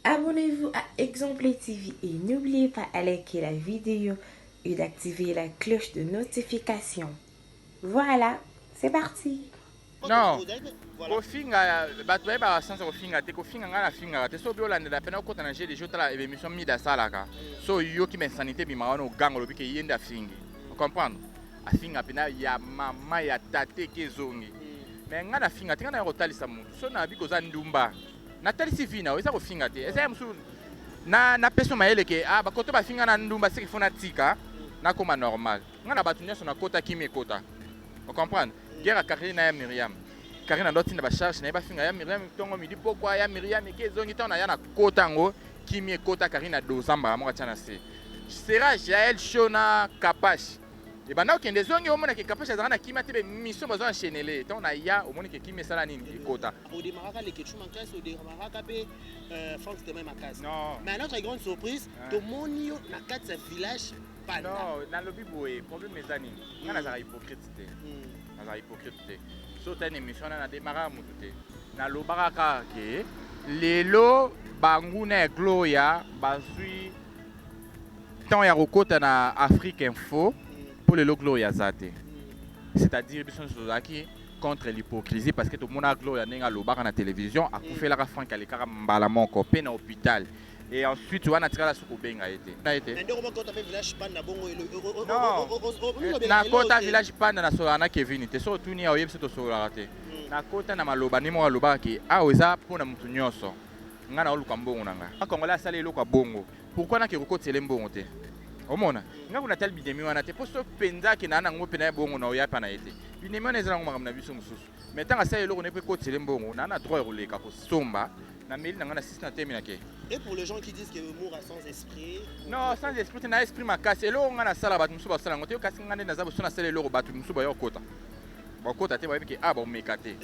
Abonnez-vous à Exemple TV et n'oubliez pas à liker la vidéo et d'activer la cloche de notification. Voilà, c'est parti. Non, kofinga bato bayebaka sens ya kofinga te. Kofinga, ngai nafingaka te. So obi olandela pena, okota na jeu de jeu, otala émission mida asalaka. So oyoki ba insanité ebimaka wana, oganga, olobi ke ye nde afingi. Ocomprendre? Afinga mpena ya mama ya tate ke ezongi. Mais ngai nafinga te. Ngai naya kotalisa motu. So nayebi koza ndumba, natalisi vie na yo, eza kofinga te. Eza ya mosusu na napesi yo mayele ke ah, bakoto bafinga na ndumba, seki fo natika, nakóma normal. Ngai na bato nyonso nakota, kimi ekota. Ocomprendre? Guerre ya Karine na ya Miriam, Karine ando atinda bacharge na ye, bafinga ya Miriam ntongo, midi, pokwa. Ya Miriam eke ezongi. Ntango na ya nakota yango, kimi ekota. Karine adoza mbala moko, atia na se sera Jael Show na Kapash. Ebanda kokende, ezongi. Omonake Kapash azalaka na kimia te. Bemission bazo enchaînele. Ntango na ya, omoni ke kimi esala nini? Ekota. Odemaraka Leketchou makasi, odemaraka mpe Frank Stemay makasi. Non. Mais à notre grande surprise, tomoni yo na kati ya village Panda. Non, nalobi boye, problème eza nini? Ngai nazalaka hypocrite te. Nazalaka hypocrite te. So otali na émission wana, nademaraka motu te. Nalobaka kaka ke lelo banguna ya Gloria bazwi temps ya kokota na Afrique Info mpo lelo Gloria aza te. C'est-à-dire biso nyonso tozalaki contre l'hypocrisie, parce que tomonaka Gloria ndenge alobaka na télévision, akufelaka Frank, alekaka mbala moko mpe na hôpital et ensuite wana tikala soki kobenga ye te, na ye te. Na ndenge moko mpe village Panda bongo. Non, nakota village Panda, nasololaka na Kevin te. So otuni ya oyebi so tosololaka te. Nakota na maloba nde moko alobaka ke awa eza mpona motu nyonso. Ngai naoluka mbongo na ngai. Congolais asali eloko ya bongo, pourquoi nake kokotisele mbongo te? Omona ngai kuna tali binemi wana te, mpo so mpenza akenda na yango mpena ya bongo na oya pa na ye te. Binemi wana eza nango makambo na biso mosusu. Mais ntango asali eloko ne mpe ekotisele mbongo, naa na droit ya koleka kosomba na meli na ngai na sisi na temi na ke. Et pour les gens qui disent que Moura sans esprit? Non, sans esprit te, na esprit makasi. Eloko ngai nasala, bato mosusu basala yango te. Kasi ngai nde naza boso, nasala eloko, bato mosusu baya kokota, bakota te. Bayebi ke a baomeka te.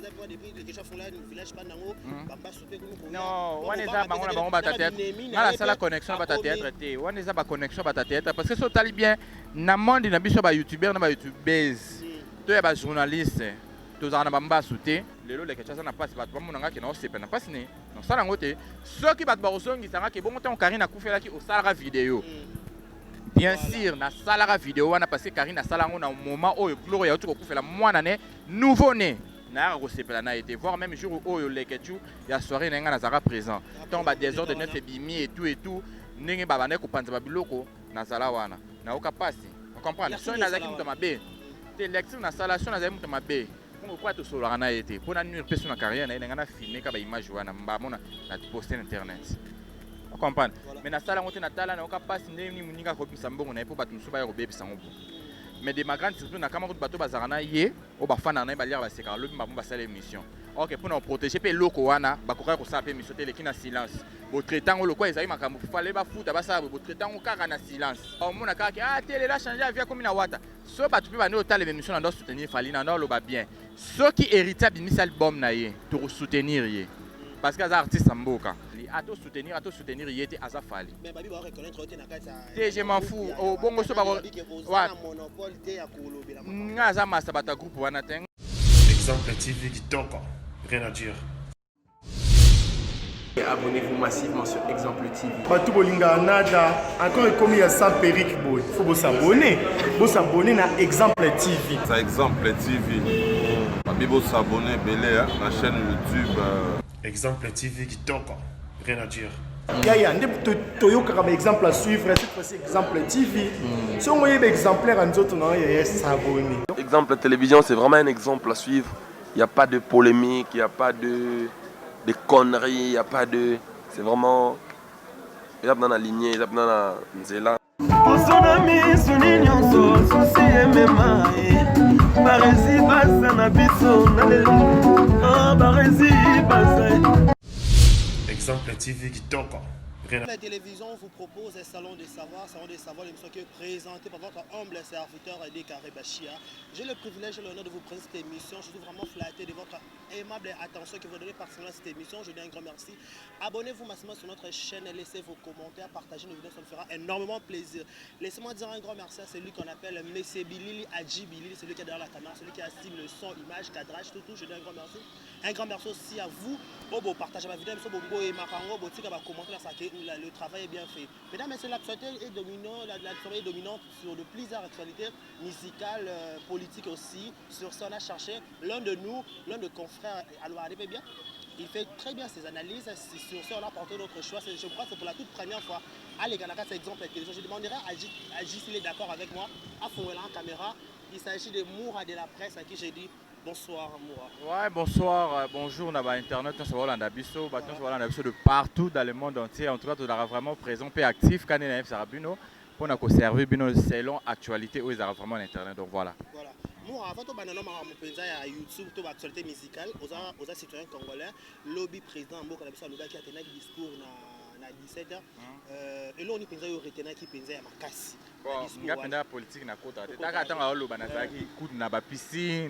Non, wana eza bango na bango bata théâtre. Ngai nasala connexion na bata théâtre te. Wana eza baconnexion bata théâtre, parce que so otali bien na monde na biso, bayoutubeur na bayoutubese to ya bajournaliste, tozalaka na bambasu te. Lelo Leketchou aza na mpasi, bato bamona nga ke naosepela na mpasi ne nosala yango te. Soki bato bakozongisa nga ke bongo ntango Karine akufelaki, osalaka video, bien sûr nasalaka video wana, parce que Karine asala yango na moment oyo Gloria auti kokufela mwana ne nouveau né. Nayaka kosepela na ye te, voire même jour oyo Leketchou ya soirée na ye, ngai nazalaka présent. Ntango badésordre neuf ebimi et tout et tout, ndenge babandaki kopanza babiloko, nazala wana, nayoka mpasi. Comprendre? Soki nazalaki moto mabe te, lecture nasala. So nazali moto mabe bongo kwa tosololaka na ye te mpo na nuire mpe so na carrière na ye. Na ngai na filme ka baimage wana, mbamona na poste na internet. Comprendre? Mais nasala yango te. Natala, nayoka mpasi ndenge nini moninga akobimisa mbongo na ye mpo bato mosusu baya kobebisa yango bo. Mais de ma grande surprise, nakama kutu bato bazalaka na ye, oyo bafandaka na ye, baliaka, basekaka, lobi bango basala émission. Ok, mpona koprotéger mpe eloko wana, bakokaki kosala mpe émission te, eleki na silence. Botraite yango lokola ezali makambo fale bafuta, basala boye. Botraite yango kaka na silence. Omona kaka ke ah te, lelo achange avis, akomi na wata. So bato mpe bandi otalema émission na ndo soutenir Fally, na ndo aloba bien. Soki Héritier abimisi album na ye, tokosoutenir ye, parce que aza artiste ya mboka. Ato soutenir, ato soutenir ye te, aza Fally te, je m'en fous. Bongo so bako nga aza masa bato ya groupe wana te. Exemple TV kitoko, rien à dire. Abonnez-vous massivement sur Exemple TV. Bato bolingaka nada encore ekomi ya sans perruque boye, faut bosabone, bosabone na Exemple TV. Ça, Exemple TV babi, bosabone ebele na chaîne YouTube. Exemple TV kitoko, rien à dire. Yaya nde toyokaka baexemple à suivre. Cette fois-ci Exemple TV, soki oyeba exemplaire ya nzoto na yo, yaya, s'abonne. Exemple Télévision, c'est vraiment un exemple à suivre. Il n'y a pas de polémique, il n'y a pas de conneries, il n'y a pas de. C'est vraiment. Eza na lignée, eza na nzela. Poso na misuni nyonso, susi emema ye. Baresi baza na biso na lelo. Baresi baza. Exemple TV kitoko. La télévision vous propose un salon de savoir, salon de savoir, l'émission qui est présentée par votre humble serviteur Carré Bachia. J'ai le privilège et l'honneur de vous présenter cette émission. Je suis vraiment flatté de votre aimable attention que vous donnez particulièrement à cette émission. Je dis un grand merci. Abonnez-vous massivement sur notre chaîne, laissez vos commentaires, partagez nos vidéos, ça me fera énormément plaisir. Laissez-moi dire un grand merci à celui qu'on appelle Messie Bilili Adji Bilili, celui qui est derrière la caméra, celui qui assume le son, image, cadrage, tout, tout. Je dis un grand merci. Un grand merci aussi à vous. Oh, bon, partagez ma vidéo, bon, et makango, bon, commenter le travail est bien fait. Mesdames, Messieurs, l'actualité est dominante, l'actualité est dominante sur de plusieurs actualités musicales, euh, politiques aussi. Sur ça, on a cherché l'un de nous, l'un de confrères, alors arrivez bien. Il fait très bien ses analyses. Sur ça, on a porté notre choix. Je crois que c'est pour la toute première fois. Allez, Ganaka, c'est exemple. Je demanderai à J s'il est d'accord avec moi, à Fouela en caméra. Il s'agit de Moura de la presse à qui j'ai dit bonsoir Moura. Ouais, bonsoir, euh, bonjour, na ba internet, on se biso, bato nyonso biso de partout dans le monde entier. En tout cas, tozalaka vraiment présent mpe actif kani na yebisaka bino mpona koservir bino selon actualité oyo ezalaka vraiment na internet. Donc voilà. Voilà. Moura, avant tobanda no makambo mpenza ya YouTube to baactualité musicale, oza, oza citoyen congolais, lobi président ya mboka na biso alobaki atenaki discours na, na 17 heures. Euh, eloko nini mpenza oyo retenaki mpenza ya makasi? Bon, nga mpenza politique nakota te taka ntango aoloba nazalaki kutu na bapiscine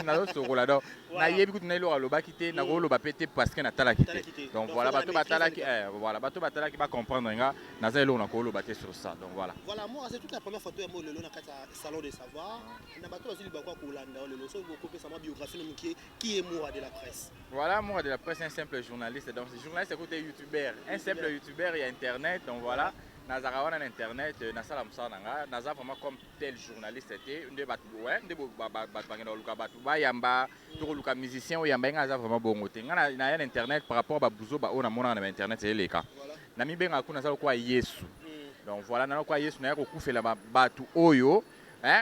nazosokola donc nayebi kutu na eloko alobaki te nakoloba mpe te parce que natalaki te. Donc voilà, bato batalaki, voilà, bato batalaki bacomprendre nga naza eloko nakoloba te sur ça. Donc voilà. Voilà, moi c'est toute la première photo ya mo lelo na kati ya salon de savoir. Na bato bazwi libako ya kolanda lelo, soki okopesa mwa biographie no mokie, qui est Moura de la presse? Voilà, Moura de la presse, un simple journaliste. Donc journaliste écoute youtubeur, un simple youtubeur ya internet. Donc voilà, nazalaka wana na internet, nasala mosala na nga, naza vraiment comme tel journaliste te nde bato, ouais, nde bato bakenda koluka bato bayamba to koluka musicien oyo yamba ye. Nga aza vraiment bongo te. Nga naya na internet par rapport babuzoba oyo namonaka na bainternet eleka. Namibengaka kuna naza lokola Yesu. Donc voilà, naza lokola Yesu, naya kokufela bato oyo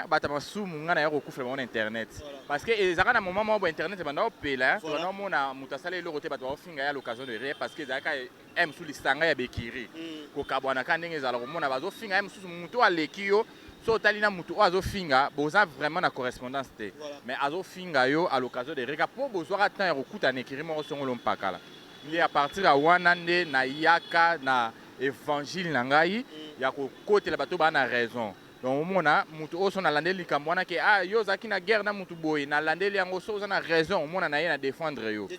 bato ya masumu. Nga naya kokufela bango na internet parce que ezalaka na moment moko bo internet ebanda opela, tobanda omona moto asala eloko te, bato baofinga ye à l'occasion de rien parce que ezalaka ye mosusu lisanga ya bekiri kokabwana ka ndenge ezala komona bazofinga ye mosusu motu oyo aleki yo. So otali na motu oyo azofinga, boza vraiment na correspondance te, mais azofinga yo à l'occasion de reka mpo bozwaka temps ya kokutana ekiri moko songolo mpakala. Nde à partir ya wana nde nayaka na évangile na ngai ya kokotela bato baa na raison. Donc omona motu oyo so nalandeli likambo wana ke ah, yo ozalaki na guerre na motu boye, nalandeli yango, so oza na raison, omona na ye na défendre yo.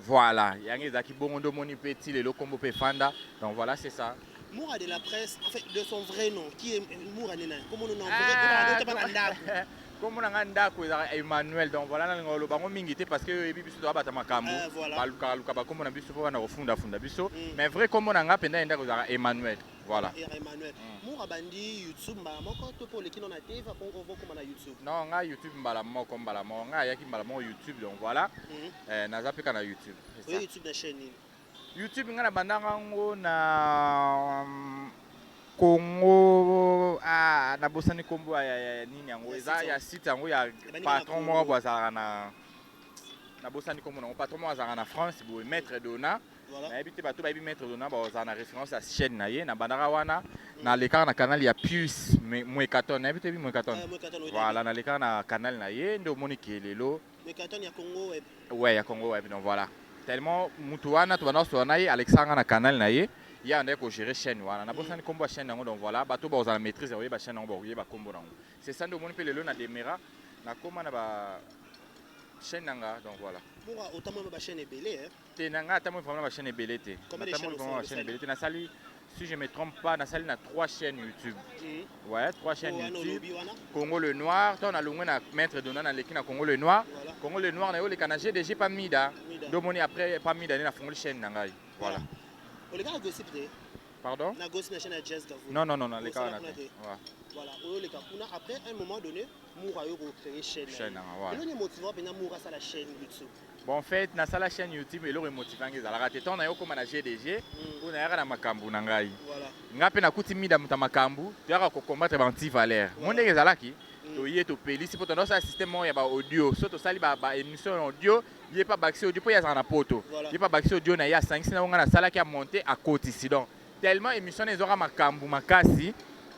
Voilà, yango ezalaki bongo nde omoni mpe ti lelo nkombo mpe efanda. Donc voilà, c'est ça. Moura de la presse, en fait, de son vrai nom, qui est Moura Nena? Comment nous Ah, kombo na ngai ndako ezalaka Emmanuel. Donc voilà, nalinga koloba yango mingi te parce que oyebi biso toza bato ya makambo, balukaka luka bakombo na biso mpo bana kofundafunda biso, mais vrai kombo na ngai mpenza ye ndako ezalaka Emmanuel. Voilà. Emmanuel. Moura, bandi YouTube mbala moko to mpo oleki no na TV mpo okoma na YouTube? Non, ngai YouTube mbala moko, mbala moko ngai ayaki mbala moko YouTube. Donc voilà, naza mpe ka na YouTube. Oyo YouTube na chaîne nini? YouTube ngai nabandaka yango na Congo, ah, nabosani nkombo ya nini yango eza ya site yango ya patron moko bo azalaka na, nabosani nkombo nango, patron moko azalaka na France boye, Maître Dona. Nayebi te, bato bayebi Maître Dona bazala na référence ya chaîne na ye. Nabandaka wana, nalekaka na canal ya Pius Mwekaton. Nayebi te, yebi Mwekaton? Voilà, nalekaka na canal na ye nde omoni ke lelo ouais, ya Congo Web. Donc voilà, tellement mutu wana tobanda kosola na ye, alekisaka nga na canal na ye, ye andaki kogérer chaîne wana. Nabosani nkombo ya chaîne yango. Donc voilà, bato bakozala maîtrise ya koyeba chaîne yango bakoyeba nkombo nango. C'est ça nde omoni mpe lelo na demera nakóma na ba chaîne na nga. Donc voilà. Otamona bachaîne ebele. Te, na nga atamoi vraiment na bachaîne ebele te. Natamoi vraiment bachaîne ebele te. Nasali, si je me trompe pas, nasali na trois chaînes YouTube. Ouais, trois chaînes YouTube. Congo le Noir, to nalongwe na Maître Dona, naleki na Congo le Noir. Congo le Noir naye oleka na GDG pa Mida. Nde omoni après pa Mida nde nafungoli chaîne na ngai. Voilà. Oleka na gossip te? Pardon? Na gossip, na chaîne ya Jazz Gavou. Non, non, non, naleka wana te. Voilà, oyo oleka kuna. Après un moment donné, Moura yo kocréer chaîne. Chaîne nanga, voilà. Eloni motive mpenza Moura asala chaîne YouTube? Bon, en fait, nasala chaîne YouTube, eloko emotivangi ezalaka te. Ntango naye okóma na GDG, oyo nayaka na makambo na ngai, nga mpe nakuti Mida, moto ya makambo, toyaka kocombattre baanti-valeur mo ndenge ezalaki. Toye topelisi mpo tanda osala système moko ya baaudio. So tosali baémission ya audio, ye mpe abakisi audio mpo ye azalaka na poto, ye mpe abakisi audio na ye, asangisi na ngo ngai nasalaki, amonte, akotisi. Donc tellement émission na ezwaka makambo makasi,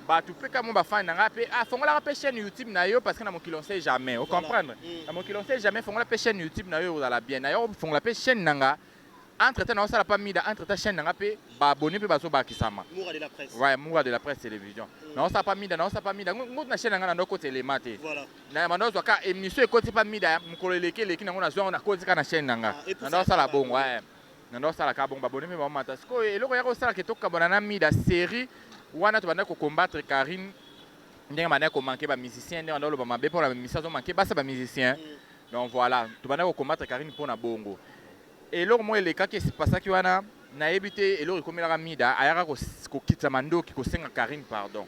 bato mpe kamo bafani na ngai mpe afongolaka mpe chaîne YouTube na yo parce que na mokili on sait jamais, ocomprendre, na mokili on sait jamais, fongola mpe chaîne YouTube na yo, ozala bien na yo, fongola mpe chaîne na nga. Entre temps naosala pa mida, entre temps chaîne na nga mpe ba abonné mpe bazobakisama. Moura de la presse. Ouais, Moura de la presse télévision. Naosala pa mida, naosala pa mida. Ngo na chaîne na nga na ndokota elema te. Voilà. Na bando ozwa ka émission ekoti pa mida mokolo eleki eleki nango nazwa yango nakoti kaka na chaîne na nga. Ah, et puis Na ndosala ça, bongo, ouais. Na ndosala ka bongo ba abonné mpe baomata. Sikoyo eloko ya kosala ke tokabwana na mida série wana tobandaki kocombattre Karine ndenge bandaki komanke ba musicien, ndenge bandaki koloba mabe mpona ba musicien azomanke basa ba musicien. Donc voilà, tobandaki kocombattre Karine mpona bongo. Eloko moko elekaki esepasaki wana, nayebi te eloko ekomelaka Mida, ayaka kokitisa mandoki kosenga Karine pardon.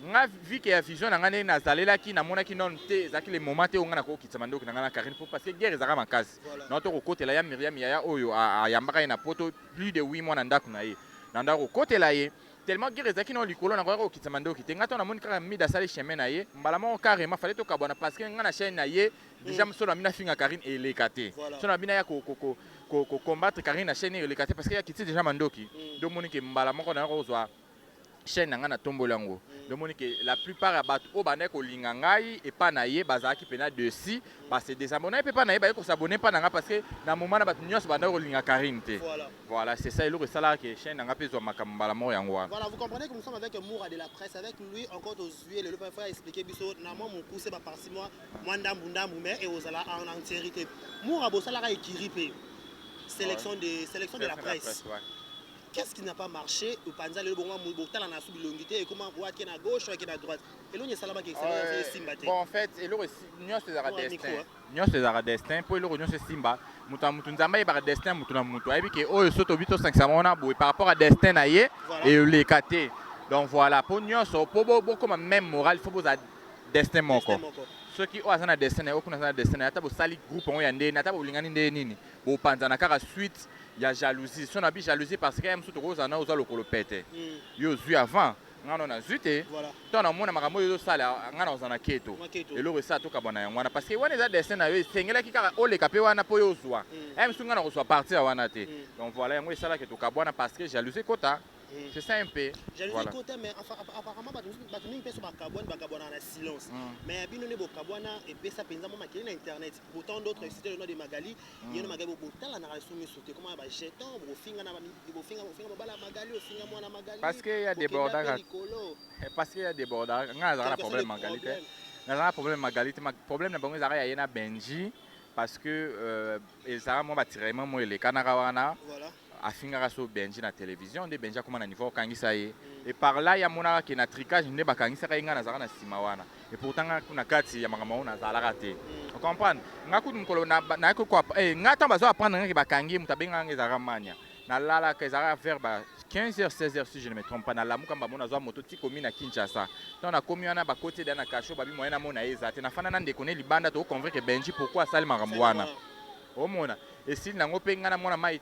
Nga vu que ya vision na nga ndenge nazalelaki, namonaki nanu te ezalaki le moment te oyo nga nakoki kokitisa mandoki na nga na Karine po parce que guerre ezalaka makasi. Nao to kokotela ya Miriam yaya oyo ayambaka ye na poto plus de 8 mois na ndaku na ye. Na ndako kokotela ye tellement guerre ezalaki nao likolo, nakokaki kokitisa mandoki te. Nga tango namoni kaka Mida asali chemin na ye mbala moko carrement fallait tokabwana parce que nga na chaine na ye Déjà solo na bino afinga Karine eleka te. Solo na bino aya ko ko ko ko ko combattre Karine na chaîne eleka te parce que ya kiti déjà mandoki. Donc moni ke mbala moko na kozwa chaîne na nga na tomboli yango. Donc moni ke la plupart ya bato oyo bandaki kolinga ngai epa na ye bazalaki pena dessus, ba se désabonner pe epa na ye, baye ko s'abonner epa na nga parce que na moment na bato nyonso bandaki kolinga Karine te. Voilà, c'est ça eloko esalaka ke chaîne na nga pe ezwa makambo mbala moko yango wana. Voilà, vous comprenez que nous sommes avec Moura de la presse, avec lui encore tozui lelo pe faut expliquer biso na mwa mokuse ba partie mwa mwa ndambu ndambu mais ekozala en entièreté. Moura bosalaka écurie pe sélection de sélection de la presse. Ouais. Qu'est-ce qui n'a pas marché opanza lelo bongo botala na su bilongi te ekoma wake na gauche wake na droite elongi esalamaki esimba te. Bon, en fait eloko nyonso ezalaka Mwa micro, destin. hein. Nyonso ezalaka destin mpo eloko nyonso esimba moto na moto, Nzambe ayebaka destin ya moto na moto, ayebi ke oyo so tobi tosangisa bango na boye par rapport à destin na ye eleka te. Donc voilà, mpo nyonso mpo bokoma même moral, faut bozala destin moko. Destin moko. Soki oyo aza na destin na ye, oyo kuna aza na destin na ye, ata bosali groupe yango ya ndenge, ata bolingani ndenge nini, bopanzana kaka suite ya jalousie. So na bi jalousie parce que ya mosusu tokozala na oza lokolo pete, yo ozwi avant nga no nazwi te. Ntango namona makambo oyo ezosala nga na kozala na keto, eloko esala tokabwana yango wana parce que wana eza destin na yo, esengelaki kaka oleka mpe wana mpo yo ozwa ya mosusu, nga na kozwa partir ya wana te. Donc voilà, yango esalaki tokabwana parce que jalousie ekota. C'est ça un peu. Jalousie Voilà. ekota, mais enfin, apparemment bato mingi mpe so bakabwani, bakabwanaka na silence. Mais ya bino nde bokabwana epesa mpenza mwa makele na internet. Pourtant d'autres cité le nom de Magali, ye no Magali botalanaka lisusu miso te, koma ba jeton bofinga na bofinga bofinga mobala ya Magali, ofinga mwana Magali. Parce que ya bokenda mpe débordaka. likolo. Parce que ya débordaka, nga nazalaka na Quelque problème sorte de Magali te. problème. Nazalaka na problème Magali te. Problème na bango ezalaka ya ye na Benji parce que ezalaka mwa batiraillement moko elekanaka wana. Afingaka so Benji na télévision, nde Benji akoma na niveau okangisa ye. Et par là ya monaka ke na tricage nde bakangisaka ye, nga nazalaka na nsima wana. Et pourtant nga kuna kati ya makambo yango nazalaka te. Ocomprendre? Nga kutu mokolo nayaki ko nga ntango bazo apprendre nga ke bakangi ye, moto abengaka nga ezalaka mania. Nalalaka ezalaka vers ba 15 heures 16 heures si je ne me trompe pas, nalamuka mbamo nazwa moto ti komi na Kinshasa. Ntango nakomi wana bakoti eda na kasho, babi moyen namona ye eza te. Nafanda na ndeko ne libanda tokoconvaincre Benji pourquoi asali makambo wana. Omona esili nango mpe nga na mwana mai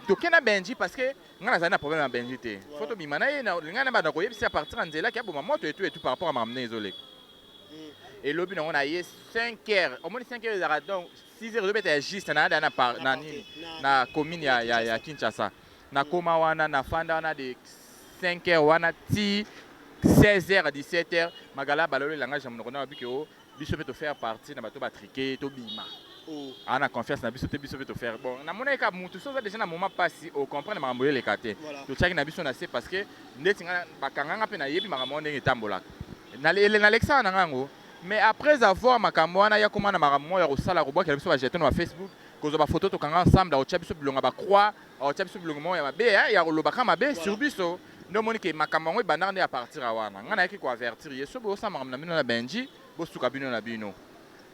toke na Benji parce que nga nazali na problème na Benji te. Faut tobima na ye, ngai na banda koyebisa à partir ya nzela ki aboma moto etu etu par rapport à makambo ndenge ezoleka. Elobi nango na ye 5 heures, omoni 5 heures ezalaka donc 6 heures ezobeta ya juste na na par na nini na commune ya Kinshasa. Nakoma wana nafanda wana de 5 heures wana ti 16 heures 17 heures Magala balolo langage ya monoko na babiki o biso mpe tofaire partie na bato batrike tobima. Aa na confiance na biso te, biso mpe tofaire bon. Namonaki kaka mutu so oza déjà na moment pasi ocomprendre makambo eleka te. Totiaki na biso na se parce que ndeti nga bakanganga mpe nayebi makambo wana ndenge etambolaka. Nalekisaka na ngango, mais après avoir makambo wana ya koma na makambo moko ya kosala, kobwakela biso bajeton na Facebook, kozwa bafoto tokanga ensemble, akotia biso bilonga bacroix, akotia biso bilongo moko ya mabe ya kolobaka mabe sur biso. Nde omoni ke makambo yango ebandaka nde ya partir ya wana. Ngai nayaki koavertir ye so bosala makambo na bino na Benji, bosuka bino na bino.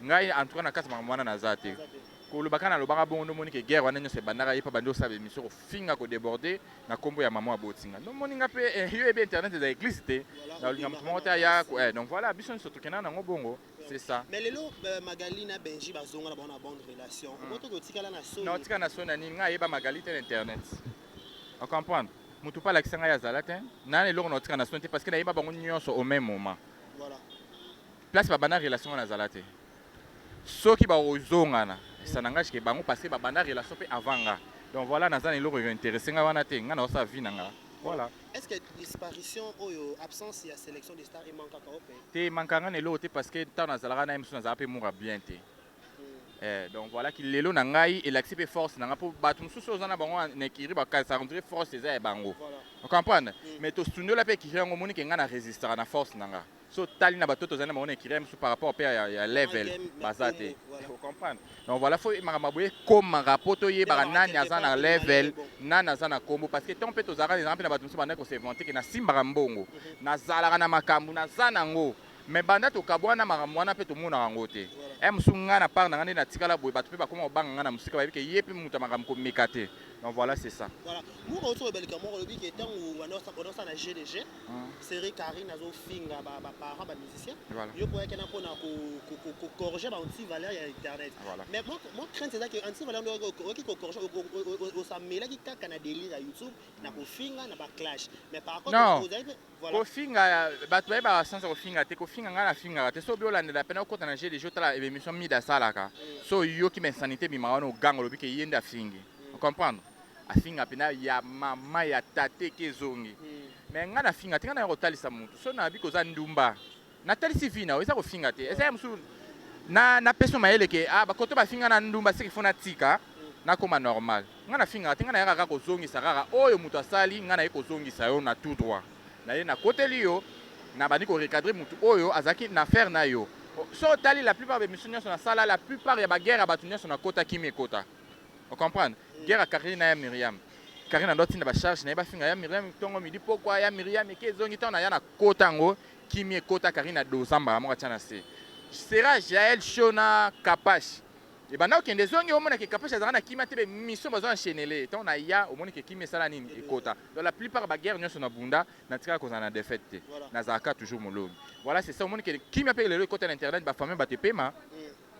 Ngai en tout cas na kati makambo wana naza te. Kolobaka nalobaka bongo, nde omoni ke guerre wana nyonso ebandaka ye mpe abandi osala émission kofinga kodéborde na kombo ya mama abotinga. Nde omoni nga mpe yo yebi internet eza église te, nalinga moto moko te aya. Donc voilà, biso nyonso tokendaka nango bongo, c'est ça. Mais lelo Magali na Benji bazonga na bango na bonne relation. Okoki kotikala na soni? Na otika na soni na nini? Ngai ayeba Magali te na internet. O comprendre? Moto mpe alakisa ngai azala te. Nana eloko na otika na soni te parce que nayeba bango nyonso au même moment. Place babanda relation wana azala te. Soki bakozongana, ça n'engage que bango parce que babanda relation mpe avant nga. Donc voilà, naza na eloko intéressé nga wana te. Nga na osala vie na nga. Voilà. Est-ce que disparition oyo absence ya sélection des stars emankaka ope? Te, emankaka nga na eloko te parce que ntango nazalaka na ye mosusu nazalaka mpe moura bien te. Eh, donc voilà ki lelo na ngai elakisi mpe force na ngai mpo bato mosusu oza na bango na ekiri bakanisaka on dirait force eza ya bango. Ocomprendre? Mais tosundola mpe ekiri yango, omoni ke ngai na resistaka na force na nga. So otali na bato tozali na bango na ekiri ya mosusu par rapport mpe ya level baza te. Ocomprendre? Donc voilà, faut makambo boye ekomaka mpo toyebaka nani aza na level, nani aza na kombo, parce que ntango mpe tozalaka ezalaka mpe na bato mosusu bandaki kose vanter ke nasimbaka mbongo, nazalaka na makambo, naza nango. Mais banda tokabwana, makambo wana mpe tomonaka yango te. E mosusu ngai na part na ngai nde natikala boye, bato mpe bakoma kobanga ngai na mosika, bayebi ke ye mpe moto ya makambo komeka te. Donc voilà, c'est ça. Voilà, moko oti oyeba likambo moko, olobi ke ntango wana na GDG série, Karine azofinga baparent bamusicien, yo mpo oyaki na mpona kocorriger ba anti valeur ya internet. Mais moi, crainte eza ke anti valeur oyoki kocorriger, osamelaki kaka na délire ya YouTube, na kofinga, na baclash, mais par contre ozali mpe voilà. Kofinga, bato bayebaka sens ya kofinga te. Kofinga, ngai nafingaka te. So obi olandela pene, okota na GDG, otala émission mida asalaka, so oyoki bainsanité ebimaka wana, oganga, olobi ke ye nde afingi. Comprendre, afinga mpena ya mama ya tate ke ezongi. Mais ngai nafinga te. Ngai naya kotalisa motu, so nayebi koza ndumba, natalisi vie na yo, eza kofinga te. Eza ya mosusu napesi yo mayele ke ah, bakoto bafinga na ndumba, seki fo natika nakóma normal. Ngai nafingaka te. Ngai nayaka kaka kozongisa kaka oyo moto asali. Ngai naye kozongisa yo na tout droit na ye, nakoteli yo, nabandi korecadrer motu oyo azalaki na affaire na yo. So otali la plupart baémission nyonso nasala, la plupart ya baguerre ya bato nyonso nakota, kimi ekota. Ocomprendre? Guerre ya Karine na ya Miriam, Karine ando atinda bacharge na ye, bafinga ya Miriam ntongo, midi, pokwa. Ya Miriam eke ezongi. Ntango na ya nakota yango, kimi ekota. Karine adoza mbala moko, atia na se. Sera Jael Show na Kapash ebanda kokende, ezongi. Omona ke Kapash azalaka na kimia te, baémission bazo enchaînele. Ntango na ya, omoni ke kimi esala nini, ekota. Donc la plupart baguerre nyonso na bunda, natikala kozala na défaite te, nazalaka toujours molongi. Voilà, c'est ça. Omoni ke kimia mpe lelo ekota na internet, bafamille bato epema.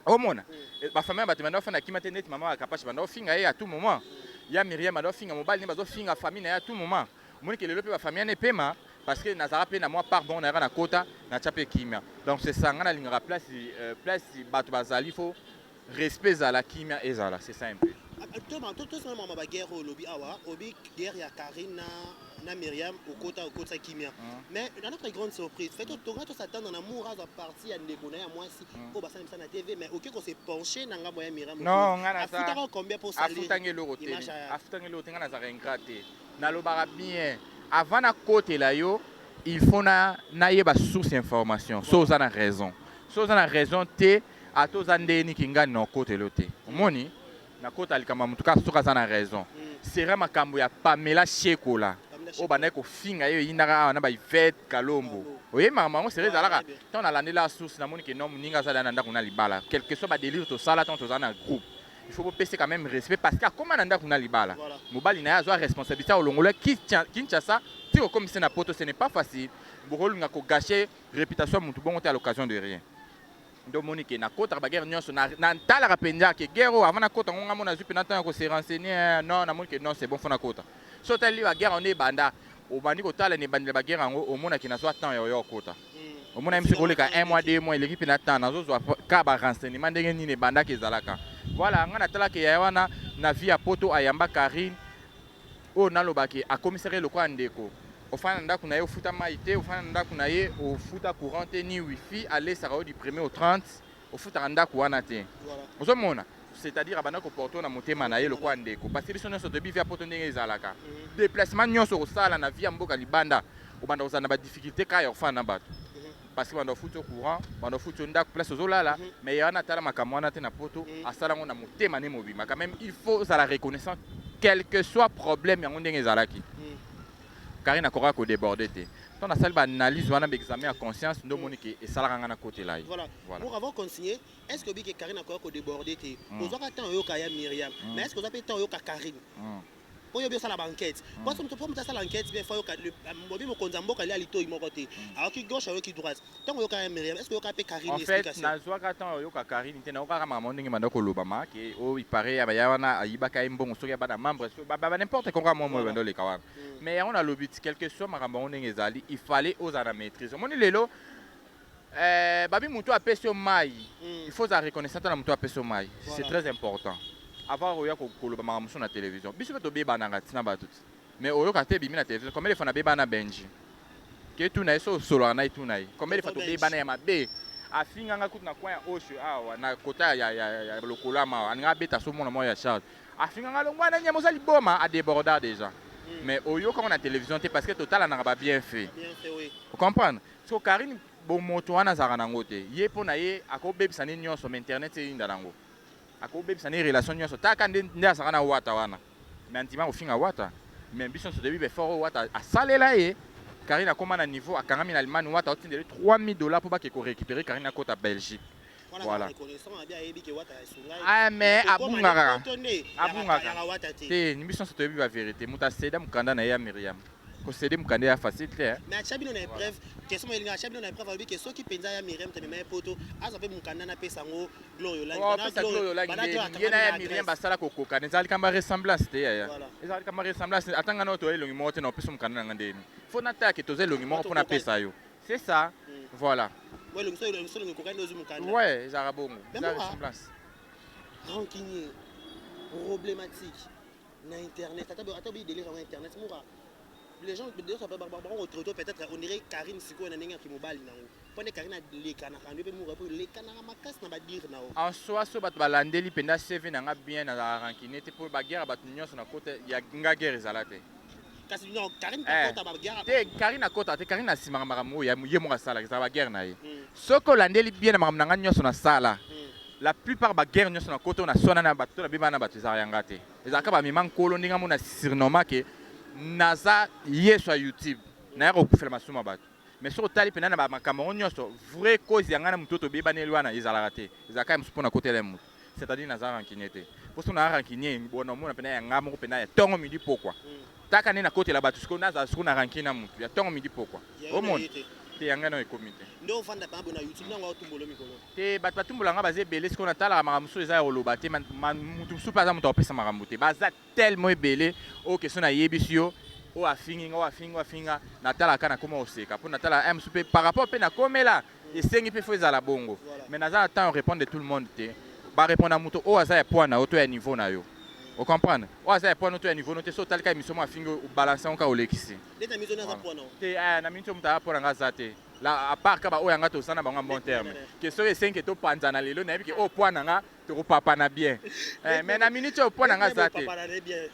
Omona bafamille ya bato banda ofanda kimia te, neti mama ya Kapash banda ofinga ye à tout moment, ya Miriam banda ofinga mobali nde bazofinga famille na ye à tout moment. Omoni ke lelo mpe bafamille wana epema, parce que nazalaka mpe na mwa part bongo, nayaka na kota, natya mpe kimia. Donc c'est ça. Ngai nalingaka place bato bazali, faut respect ezala, kimia ezala, c'est ça un peu. Tosala mama baguerre oyo olobi awa, obi guerre ya Karine na Myriam, okota, okotisa kimia. Mais na notre grande surprise fait, tonga tos'attendre na Mour azwa parti ya ndeko na ye ya mwasi oyo basala misala na TV, mais oke kose pencher na ngambo ya Myriam. Non, nga naza afutaka combien pour afutangi eloko te, afutangi eloko te. Nga nazalaka ingrat te. Nalobaka bien, avant nakotela yo, il faut na nayeba source information. So oza na raison, so oza na raison te, ata oza ndenge niki, ngani na okotela yo te. Omoni, nakota likambo ya motu kaka soki aza na raison. Sera makambo ya Pamela Shekola oyo bandaki kofinga ye, eyindaka awa na baivete Kalombo, oyebi makambo yango. Sera ezalaka ntango nalandela source, namoni ke non, moninga aza na ndako na libala. Quelque soit badélire tosala ntango tozala na groupe, il faut bopesa quand même respect, parce que akóma na ndako na libala, mobali na ye azwa responsabilité, alongola Kinshasa ti kokomisa na Poto. Ce n'est pas facile. Bokolinga kogâcher réputation ya motu bongo te à l'occasion de rien. Nde omoni ke nakotaka baguerre nyonso, natalaka mpenza ke guerre oyo, avant nakota ngo, ngambo nazwi mpena ntango ya kose renseigner. Non, namoni ke non, c'est bon, faut nakota. So otali baguerre yango nde ebanda, obandi kotala na ebandela baguerre yango, omonaki nazwa temps ya oya okota. Omona ye mosu koleka un mois, 2 mois eleki mpena, temps nazozwa ka barenseignement ndenge nini ebandaki ezalaka. Voilà, ngai natalaki yaya wana na vie ya Poto, ayamba Karine oyo nalobaki, akomisaki lokola ndeko. Ofanda na ndako na ye, ofuta mai te, ofanda na ndako na ye, ofuta courant te ni wifi, alesaka yo du premier au 30, ofutaka ndako wana te. Ozomona, c'est-à-dire abanda koporter na motema na ye lokola ndeko, parce que biso nyonso toyebi vie ya Poto ndenge ezalaka. Déplacement nyonso kosala na vie ya mboka libanda, obanda kozala na badifficulté kaka ya kofanda na bato, parce que banda ofuti yo courant, banda ofuti yo ndako, place ozolala. Mais ye wana atala makambo wana te na Poto, asala yango na motema ne mobima. Quand même, il faut ozala reconnaissant, quel que soit problème yango ndenge ezalaki. Karine akokaka kodéborder te. Ntango nasali baanalyse wana, baexamen ya conscience, nde omoni ke esalaka ngai nakotela ye. Voilà. Pour avant continuer, est ce que obi ke Karine akoka kodéborder te? Ozwaka temps oyoka ya Myriam, mais est ce que oza mpe temps oyoka Karine oyo obi osala baenquête? Parce que po moto asala enquête bien, faut oyoka obi mokonzi ya mboka alia litoi moko te, ayoki gauche, ayoki droite. Ntango oyoka ya Myriam, est ce que oyoka mpe Karine? En fait, nazwaka ntango oyoka Karine te. Nayokaka makambo ndenge banda kolobama ke oyo ipare ya baya wana ayibaka ye mbongo, soki ya bana membre, ba n'importe quoi, kaka mwa moyo banda oleka wana. Mais yango nalobi ti, quelque soit makambo yango ndenge ezali, il fallait ozala na maîtrise. Omoni lelo, babi motu apesi yo mai, il faut ozala reconnaissant na motu apesi yo mai. C'est très important avant oya koloba makambo mosusu na télévision. Biso mpe tobebanaka ntina bato ti, mais oyoka te ebimi na télévision. Combien de fois nabebana na Benji, ke tuna ye, so osololaka na ye, tuna ye combien de fois tobebana ya mabe. Afinga nga kutu na coin ya Osho awa na kota ya ya ya lokolama awa alinga abeta so mwana moko ya charge. Afinga nga longwa na nyama oza liboma a deborda dejà. Mais oyoka ngo na television te parce que totalanaka ba bien fait. Bien fait oui. O comprendre? So Carine bomoto wana azalaka nango te. Ye po na ye akobebisa nde nionso mais internet eyinda nango. Akobebisa nde relation nionso. Taka nde nde azalaka na Wata wana. Mais andima kofinga Wata. Mais biso nionso toyebi ba effort oyo Wata asalela ye. Carine akoma na niveau akangami na Allemagne Wata otindela ye 3000 dollars po bake ko recuperer Carine akota Belgique. Voilà. Ah mais abungaka. Abungaka. Te biso nionso toyebi ba verite. Moto aceda mukanda na ye ya Myriam. Ko ceder mukanda ya facile te hein. Mais atia bino na epreuve. Question moyelinga atia bino na epreuve alobi ke soki penza ya Myriam te mema ye poto azwa pe mukanda na pesa yango Gloria Olangi. Oh, pesa Gloria Olangi nde ye na ya Myriam basala kokokana ezali kamba ressemblance te yaya. Ezali kamba ressemblance ata nga na oyo elongi moko te na opesa mukanda na nga ndeni. Faut natala ke toza elongi moko pona pesa yo. C'est ça. Voilà. Ouais, ezalaka bongo. Eza ressemblance. Rancunier, problématique na internet ata ata bi délire na internet mura les gens bango traité peut-être on dirait Karine sikoyo na ndenge ya kimobali nango mpo nde Karine alekanaka nde mpe mura mpo elekanaka makasi na badire na yo. En soi soki bato balandeli mpenza CV na nga bien nazalaka rancunier te mpo baguerre ya bato nyonso na kota ya nga guerre ezala te. Kasi non Karine eh, akota ba guerre. Te Karine akota te Karine asimaka makambo oyo ye moko asalaka ezala ba guerre na ye. Soki olandeli bien na makambo na nga nyonso nasala la plupart ba guerre nyonso na kota oyo naswana na bato to nabebana na bato ezalaka ya nga te. Ezalaka ba mema nkolo ndenge amona surnoma ke naza yesu ya youtube naya kokufela masumu ya bato mais soki otali mpena na bamakambo yango nyonso vrai cause ya ngai na moto oyo tobebaneli wana ezalaka te ezalaka ya mosusu mpo na kotela ya moto c'est-à-dire naza rancunier te mpo soki naza rancunier bona omona mpena ya ngai moko mpena ya ntongo midi pokwa taka nde nakotela bato sikoyo nazala sikoyo na rancune na moto ya ntongo midi pokwa omona te ya ngai nao ekomi te nde ofanda mpenza boye na youtube nango otumbolo mikolo Te bato batumbola nga baza ebele sikoyo natalaka makambo mosusu eza ya koloba te mutu mosusu pe aza mutu akopesa makambo te baza tellement ebele oyo question nayebisi yo oyo afingi nga oyo afingi nga oyo afingi nga natalaka kaka nakoma koseka po natalaka eh mosusu pe par rapport pe nakomela esengi pe faut ezala bongo mais naza na temps ya repondre tout le monde te ba repondre moto oyo aza ya poids na yo to ya niveau na yo o comprendre oyo aza ya poids na yo to ya niveau na yo te soki otali kaka emission moko afingi yo obalance yango kaka olekisi te eh, na minute oyo moto aza poids na nga aza te La à part ka ba oyo nga toza na bango en bon terme. Que soki esengi ke topanzana lelo nayebi ke oyo poids na nga tokopapana bien. Eh, mais na minute oyo poids na nga aza te.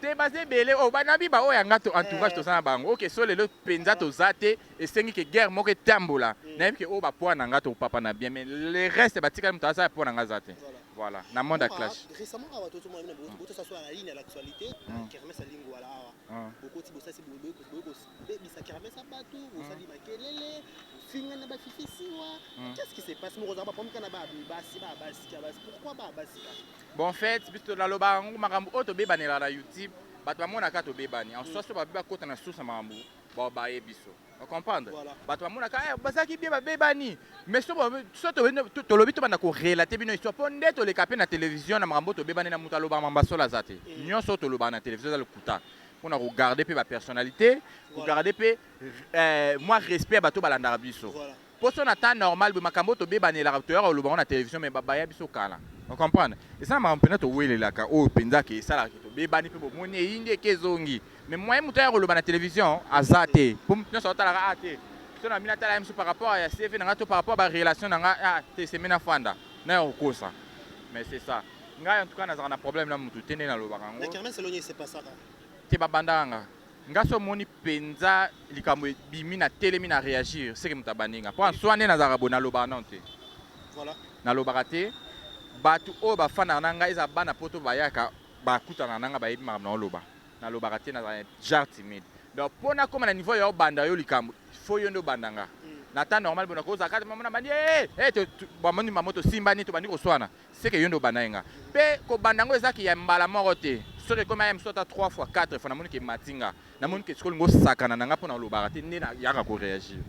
Te baza ebele oyo ba nabi ba oyo ya nga to entourage toza na bango. Ok so lelo penza toza te esengi ke guerre moko etambola. Nayebi ke oyo ba poids na nga tokopapana bien mais le reste batikali moto aza ya poids na nga aza te. Voilà, na monde ya clash. Récemment awa tozomona bino botosa so la ligne ya l'actualité na kermesse ya Lingwala awa. Bokoti bosasi boye kobebisa kermesse ya bato, bosali makelele, bofinga na bafifi siwa. Qu'est-ce qui se passe? Moko ozala baproblème kaka na ba basi, ba basi, ba basi. Pourquoi ba basi kaka? Bon en fait biso naloba yango makambo oyo tobebanelaka na YouTube bato bamonaka tobebani en soi so babi bakota na source ya makambo bao baye biso o comprendre bato bamonaka eh, bazalaki bien babebani mais so so tolobi tobanda korelate bino histoire mpo nde toleka mpe na télévision na makambo tobebani na moto alobaka makambo solo aza te nyonso oyo tolobaka na télévision eza lokuta mpona kogarde mpe bapersonnalité kogarde mpe eh, mwa respect ya bato balandaka biso mpo so na temps normal boye makambo oyo tobebanelaka toyaka koloba yango na télévision mais babaya biso kala o comprendre eza na makambo mpenza towelelaka oyo mpenza ke esalaka ke tobebani mpe bomoni eyindi eke ezongi mais moyen moto aya koloba na télévision aza te mpo moto nyonso aotalaka a te so na bino atala ye mosusu par rapport ya CV na nga to par rapport ba relation na nga ah te seme nafanda na ya kokosa mais c'est ça ngai en tout cas nazalaka na problème na motu te nde nalobaka yango te babandaka nga nga so omoni mpenza likambo ebimi na telemi na réagir seke moto abandi nga mpo en soi nde nazalaka boye nalobaka nano te nalobaka te bato oyo bafandaka na ngai eza bana poto bayaka bakutana na nga bayebi makambo na oloba nalobaka te nazala genre timide donc mpo nakóma na niveau ya obanda yo likambo fo yo nde obanda nga na temps normal bona kozala kaka mama na bandi eh eh bamoni mamo tosimbani tobandi koswana seke yo nde obanda ye nga mpe kobanda yango ezaki ya mbala moko te soki ekomi aya mosusu ata 3 fois 4 fois namoni ke emati nga namoni ke sikoyo olingi osakana na nga mpo nalobaka te nde nayaka koréagir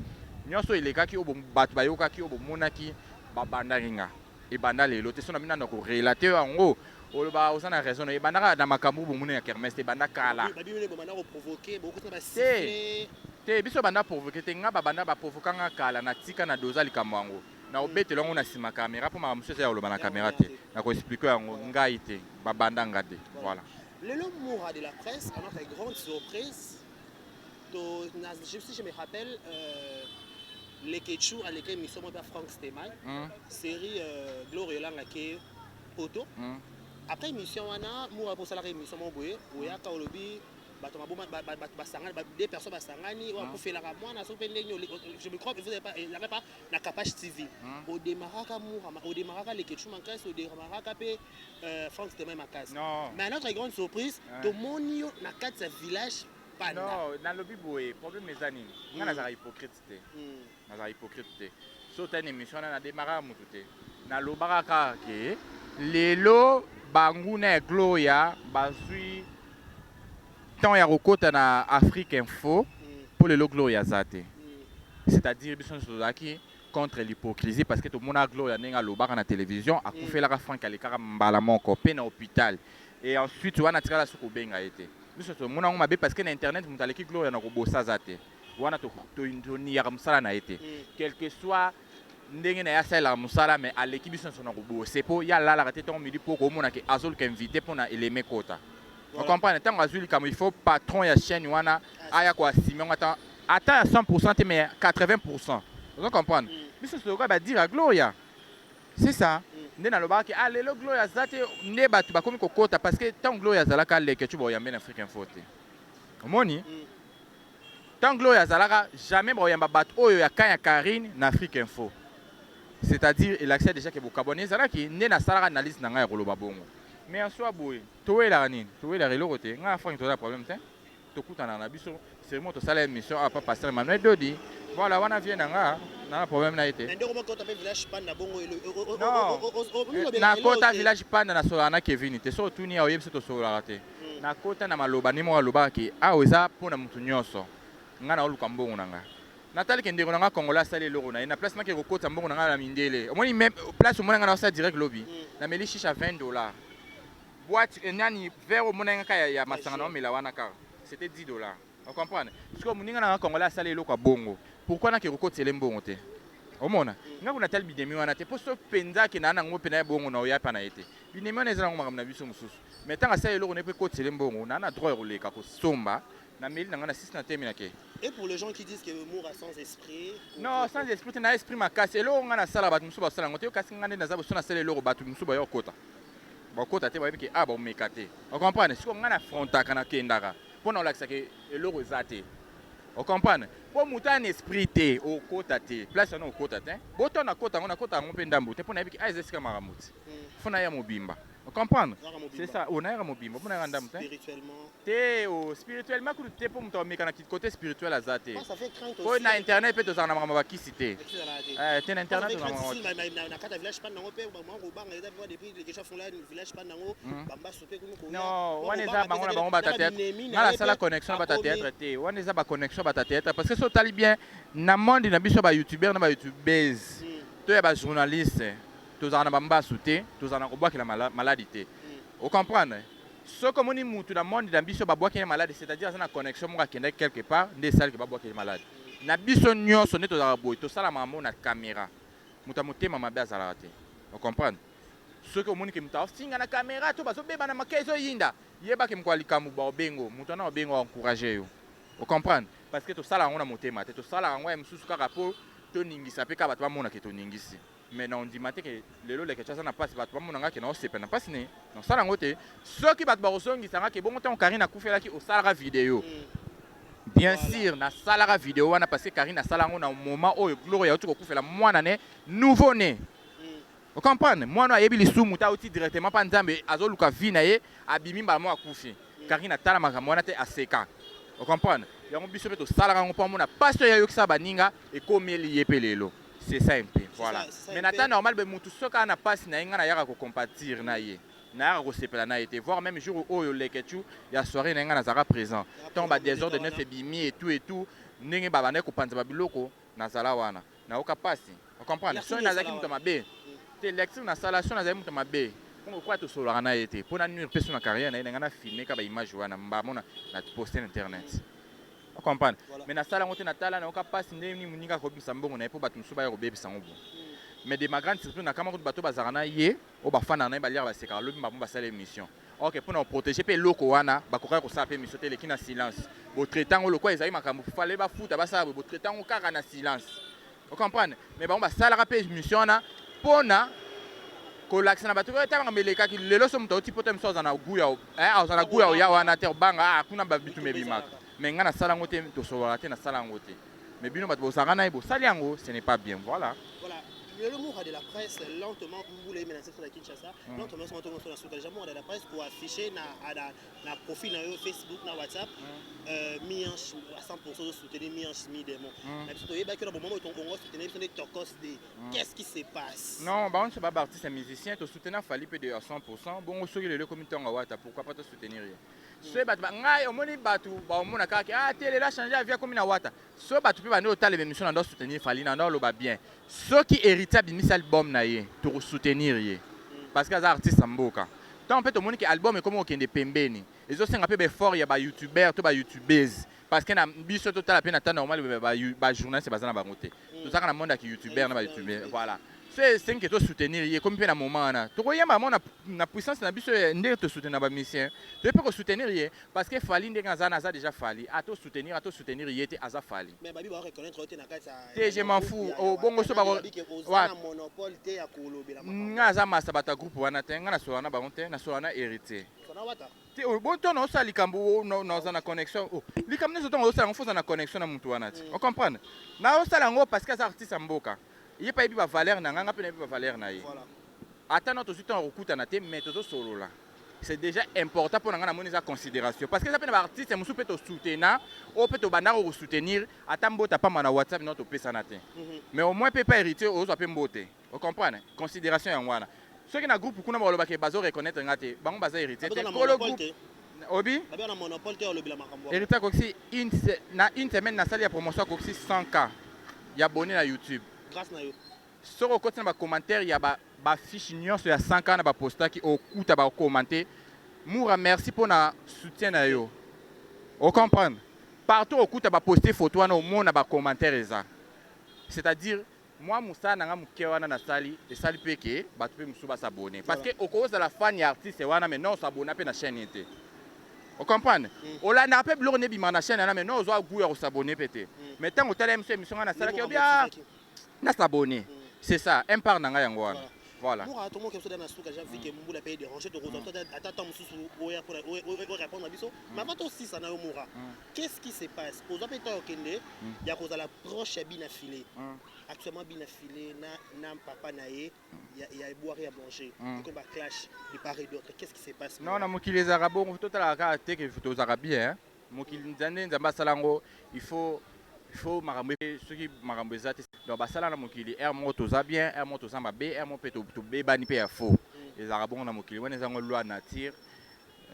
nyonso elekaki oyo bato bayokaki oyo bomonaki babandaki nga ebanda lelo te so na bino na korelate yango oloba oza na raison na ebandaka na makambo bomoni ya kermesse te ebanda kala te te biso banda provoke te nga babanda baprovoka nga kala natika na doza likambo yango na obetela yango na nsima kamera mpo makambo mosusu eza ya koloba na kamera te na koexplike yango ngai te babanda nga te voilà. Lelo Moura de la presse à notre grande surprise to, na, si je me rappelle euh, Leketchou aleka émission moko ya Franck Stemay série Gloria Olanga ke poto. Après émission wana, Mura mpo osalaka émission moko boye, oyaka olobi bato maboma, bato basangani, deux personnes basangani, oyo akufelaka mwana so mpe ndenge, je me crois, vous avez pas, elaka pa na Capage TV, odemaraka Mura, odemaraka Leketchou makasi, odemaraka mpe Franck Stemay makasi. Non. Mais à notre grande surprise, tomoni yo na kati ya village Panda. Non, nalobi boye, problème eza nini? Nga nazalaka hypocrite te. Nazala hypocrite te. So otali na émission wana, nademaraka motu te. Nalobaka kaka ke lelo banguna ya Gloria bazwi temps ya kokota na Afrique Info mpo lelo Gloria aza te. C'est-à-dire biso nyonso tozalaki contre l'hypocrisie, parce que tomonaka Gloria ndenge alobaka na télévision, akufelaka Frank, alekaka mbala moko mpe na hôpital et ensuite wana atikala soki kobenga ye te. Biso tomona yango mabe, parce que na internet moto aleki Gloria na kobosa aza te. Wana toniyaka mosala na ye te, quel que soit ndenge na ye asalelaka mosala, mais aleki biso nyonso na kobose, mpo ye alalaka te ntongo midi mpo koomona ke azoluka invité mpona eleme kota. Ocomprendre? Ntango azwi likambo, il faut patron ya chaîne wana aya koassumer yango, ata ata ya 100 te, mais 80. Ozo comprendre? Biso tokoka badire ya Gloria, c'est ça nde nalobaka ke ah, lelo Gloria aza te, nde bato bakomi kokota, parce que ntango Gloria azalaka, leke tu baoyambe na Afrique Info te. Omoni, ntango Gloria azalaka, jamais baoyamba bato oyo ya kan ya Karine na Afrique Info. C'est-à-dire elakisa déjà ke bokabwani ezalaki. Nde nasalaka analyse na ngai ya koloba bongo. Mais en soi boye, towelaka nini? Towelaka eloko te. Ngai na Frank toza problème te, tokutanaka na biso seulement, tosala émission awa pa pasteur Emmanuel Dodi. Voilà, wana vie na nga na problème na ye te. Nakota village Panda, nasololaka na Kevin te. So otuni ya oyebi so tosololaka te. Nakota na maloba nde moko alobaka ke awa eza mpona motu nyonso. Ngai naoluka mbongo na nga, natali ke ndeko na nga congolais asali eloko na ye na place nake kokota mbongo na ngai na mindele. Omoni même place omoni ngai naosala direct lobi, nameli shisha 20 $, boîte nani, verre omona nga kaka ya masanga na omela wana kaka, c'était 10 $. Ocomprendre? Sikoyo moninga na nga congolais asali eloko ya bongo, pourquoi nake kokotisele mbongo te? Omona nga kuna tali binemi wana te, mpo so mpenza akenda nango mpena ya bongo na oya pa na ye te. Binemi wana eza nango makambo na biso mosusu, mais ntango asali eloko ne mpe kotisele mbongo, naa na droit ya koleka kosomba na meli na ngai na sisi na temi na ke. Et pour les gens qui disent que Moura sans esprit? Non, sans esprit te, na esprit makasi. Eloko ngai nasala, bato mosusu basala yango te. Kasi ngai nde naza boso, nasala eloko, bato mosusu baya kokota, bakota te, bayebi ke ah, baomeka te. Ocomprendre? Sikoyo ngai nafrontaka, nakendaka mpo na olakisa ke eloko eza te. Ocomprendre? Mpo moto aya na esprit te, okota te place wana, okota te. Boto nakota yango, nakota yango mpe ndambo te, mpo nayebi ke ah, eza esika makambo ti fo naya mobimba. Ocomprendre? C'est ça, o nayaka mobimba mpo nayaka ndambo te. Te, o spirituellement kutu te, mpo moto ameka na côté spirituel aza te. Po na internet mpe tozalaka na makambo bakisi te. Te, na internet. Na kati ya village Panda yango mpe kobanga eza depuis lekesha fongola village Panda yango, bambaso mpe. Non, wana eza bango na bango bata théâtre. Nga nasala connexion na bata théâtre te. Wana eza baconnexion bata théâtre, parce que so otali bien na monde na biso, bayoutubeur na bayoutubese to ya bajournaliste, tozalaka na bambasu te, tozala na kobwakela maladi te. Ocomprendre? Soki omoni mutu na monde na biso babwaki ye maladi, c'est-à-dire aza na connexion moko, akendaki quelque part nde esalaki babwaki ye maladi. Na biso nyonso nde tozalaka boye, tosala makambo na caméra, moto ya motema mabe azalaka te. Ocomprendre? Soki omoni ke moto aofinga na caméra to bazobebana make, ezoyinda, yebake moko ya likambo baobengo moto wana, obengo encourage yo. Ocomprendre? Parce que tosala yango na motema te, tosalaka yango ya mosusu kaka mpo toningisa mpe kaka bato bamonake toningisi. Mais na ondima te ke lelo leke aza na mpasi, bato bamona nga ke naosepela na mpasi ne. Nasala yango te. Soki bato bakozongisa nga ke bongo ntango Karine akufelaki osalaka video, bien sûr nasalaka video wana, parce que Karine asala yango na moment oyo Gloria auti kokufela mwana ne nouveau né. Ocomprendre? Mwana ayebi lisumu te, auti directement mpa Nzambe, azoluka vie na ye, abimi mbala moko akufi. Karine atala makambo wana te, aseka. Ocomprendre? Yango biso mpe tosalaka yango mpo amona pasi oyo ayokisaka baninga ekomeli ye mpe lelo. C'est ça un peu, voilà. Mais na temps normal be, mutu soki aza na pasi na ye, ngai nayaka kocompatir na ye, nayaka kosepela na ye te. Voire même jour oyo leketu ya soirée na ye, ngai nazalaka présent ntango badésordre neuf ebimi et tout et tout, ndenge babandaki kopanza babiloko, nazala wana, nayoka pasi. Ocomprendre? Soki nazalaki moto mabe te, lecture nasala, soki nazalaki moto mabe, kwa tosololaka na ye te mpo na nuire mpe so na carrière na ye na ngai, na filme ka baimage wana mbamona na poste na internet. Ocomprendre? Mais nasala yango te. Natala, nayoka mpasi ndenge nini moninga akobimisa mbongo na ye mpo bato mosusu baya kobebisa yango bo. Mais de ma grande surprise, nakama kutu bato bazalaka na ye, oyo bafandaka na ye, baliaka, basekaka, lobi bango basala émission. Ok, mpona koprotéger mpe eloko wana, bakokaki kosala mpe émission te, eleki na silence. Botraite yango lokola ezali makambo fale bafuta, basala boye, botraite yango kaka na silence. O comprendre? Mais bango basalaka mpe émission wana pona kolakisa na bato ta makambo elekaki. Lelo so moto auti poto, mosusu aza na goût ya aza na goût ya oya wana te, obanga ah kuna bitumba ebimaka. Mais ngai nasala yango te, tosololaka te, nasala yango te. Mais bino bato bozalaka na ye, bosali yango, ce n'est pas bien. Voilà. Voilà. Le Moura de la presse, lentement, mbula emenacé sur la Kinshasa, lentement, sur la suka. Déjà, Moura de la presse pour afficher na, na, na profil na yo Facebook, na WhatsApp, Mi-ange à 100% de soutenir Mi-ange, Mi-démon. Na biso toyebaki na moment oyo tongongo soutenir biso nde Tokos D. Qu'est-ce qui se passe? Non, bango nyonso ba artiste ya musicien, tosoutenir Fally mpe de à 100%. Bongo soki lelo ekomi ntongo awata, pourquoi pas tosoutenir ye? Soki bato ngai omoni bato baomona kaka ah te, lelo achange avis, akomi na wata. Soki bato mpe bandi otala émission na ndo soutenir Fally, na ndo aloba bien, soki Héritier abimisi album na ye, tokosoutenir ye parce que aza artiste ya mboka. Ntango mpe tomoni ke album ekomi kokende pembeni, ezosenga mpe baeffort ya bayoutubeur to bayoutubeuse, parce que na biso totala mpe na temps normal, bajournaliste baza na bango te, tozalaka na monde ya kiyoutubeur na bayoutubeur. Voilà, so esengi ke tosoutenir ye, ekomi mpe na moment wana tokoyemba mo na puissance na biso ndenge tosoutenir na bamusicien, toye mpe kosoutenir ye, parce que Fally ndenge aza na aza déjà Fally. Atosoutenir, atosoutenir ye te, aza Fally. Mais babi ba reconnaître te na kati ya Te, je m'en fous. Oh, bongo so bako oza na monopole te ya kolobela. Nga aza masa bato ya groupe wana te, nga nasola na bango te, nasola na Héritier. Sona wata. Te, bon, to na osala likambo, naza na connexion. Likambo nyonso ntongo osala yango, fo oza na connexion na mutu wana te. Ocomprendre? Na osala yango parce que aza artiste ya mboka, ye mpe ayebi bavaleur na ngai, nga mpe nayebi bavaleur na ye. Ata na tozwi ntango kokutana te, mais tozosolola, c'est déjà important mpo na ngai. Namoni eza considération, parce que eza mpe na baartiste mosusu mpe tosoutenir, oyo mpe tobandaka kosoutenir, ata mbote apamba na WhatsApp no topesana te, mais au moins mpe pa Héritier ozwa mpe mbote. Ocomprendre? Considération yango wana. Soki na groupe kuna balobaka bazo reconnaître nga te, bango baza Héritier te, kolo groupe obi. Babi na monopole te olobela makambo. Héritier akokisi na une semaine nasali ya promotion, akokisi 100K ya abonné na YouTube. Grâce na yo. Soki okoti na bacommentaire ya bafiche nyonso ya 100K na bapostaki, okuta bacommenter "Mura, merci mpona soutien na yo". Ocomprendre? Partout okuta baposte photo wana, omona bacommentaire eza, c'est-à-dire mwa mosala na nga moke wana nasali, esali mpe ke bato mpe mosusu bas'abonner, parce que okozala fan ya artiste wana, mais non, os'abonner mpe na chaîne ye te. Ocomprendre? Olandaka mpe biloko nebimaka na chaîne wana, mais non, ozwa goût ya kos'abonner mpe te. Mais ntango otala émission, émission nga nasalaki, obi nas'abonner, c'est ça un part na ngai yango wana. Voilà. Mura, tomoki biso na suka déjà, vu que mbula mpe déranger, tokozwa ata temps mosusu oya mpona orépondre na biso. Mais avant tosisa na yo, Mura, qu'est-ce qui se passe? Ozwa mpe temps okende ya kozala proche ya Bina File. Actuellement Bina File na papa na ye ya eboire ya manger, ekomi ba clash de part et d'autre. Qu'est-ce qui se passe? Non, na mokili ezalaka bongo. Totalaka kaka te ke tozalaka bien. Mokili nzambe, Nzambe asala yango, il faut makambo, soki makambo eza te. Donc basala na mokili, heure moko toza bien, heure moko toza mabe, heure moko mpe tobebani mpe ya faux. Ezalaka bongo na mokili wana, ezango loi nature.